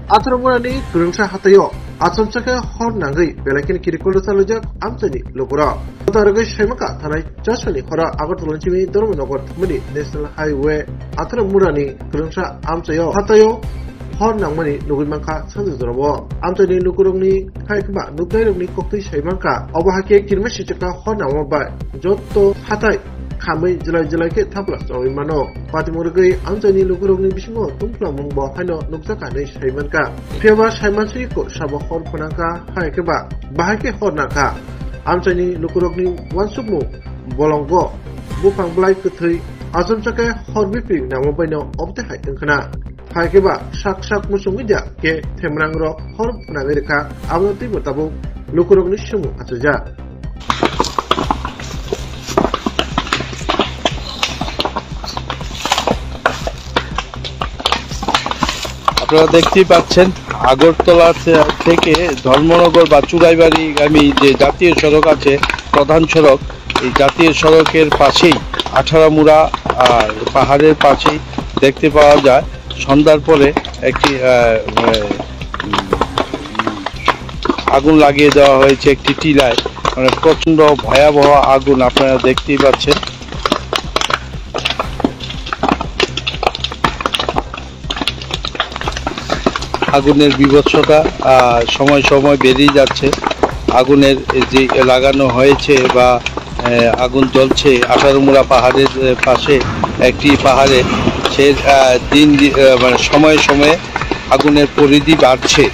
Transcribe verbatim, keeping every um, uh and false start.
Atharo Murani kwrwngsa hataio achomsa khe hor nangwi belai kheno kirikol rwchalaijak amchaini lukurok. Totharogwi saimankha thanai chasani horo Agartala simi Dharmanagar thumani National Highway Atharo Murani kwrwngsa amchaio hataio hor nangmani nugwi mankha sanjak jorao. Amchaini lukurokni hai kheba nuknairokni koktwi saimankha obo hakhe kirima sichaka hor nangma bai jotto hatai khamwi jwlai jwlai khe thapla chawi mano. Patimung rwgwi amchaini lukurokni bisingo tungphlamung bo haino nukjakha hinwi saimankha. Phiyaba saimansui ko sabo hor phwnangkha hai kheba bahai khe hor nangkha. Amchaini lukurokni uansukmung bolongo buphang bwlai kwthwi achomsa khe hor bipik nangma baino obte hai wngkhna. Hai kheba sak sak muchungwi da khe themrangrok hor phwnangwi rwkha, abono twibo tabuk lukurokni sumung achaijak. আপনারা দেখতেই পাচ্ছেন, আগরতলা থে-, থেকে ধর্মনগর বা চুড়াইবাড়িগামী যে জাতীয় সড়ক আছে, প্রধান সড়ক, এই জাতীয় সড়কের পাশেই আঠারামুড়া, আহ, পাহাড়ের পাশেই দেখতে পাওয়া যায় সন্ধ্যার পরে একটি, আহ, আহ, আগুন লাগিয়ে দেওয়া হয়েছে একটি টিলায়। মানে, প্রচণ্ড ভয়াবহ আগুন, আপনারা দেখতেই পাচ্ছেন। আগুনের বীভৎসতা, আহ, সময় সময় বেড়েই যাচ্ছে। আগুনের যে লাগানো হয়েছে বা, আহ, আগুন জ্বলছে আঠারোমুড়া পাহাড়ের, আহ, পাশে একটি পাহাড়ে, সে, আহ, দিন দি-, আহ, মানে, সময়ে সময়ে আগুনের পরিধি বাড়ছে।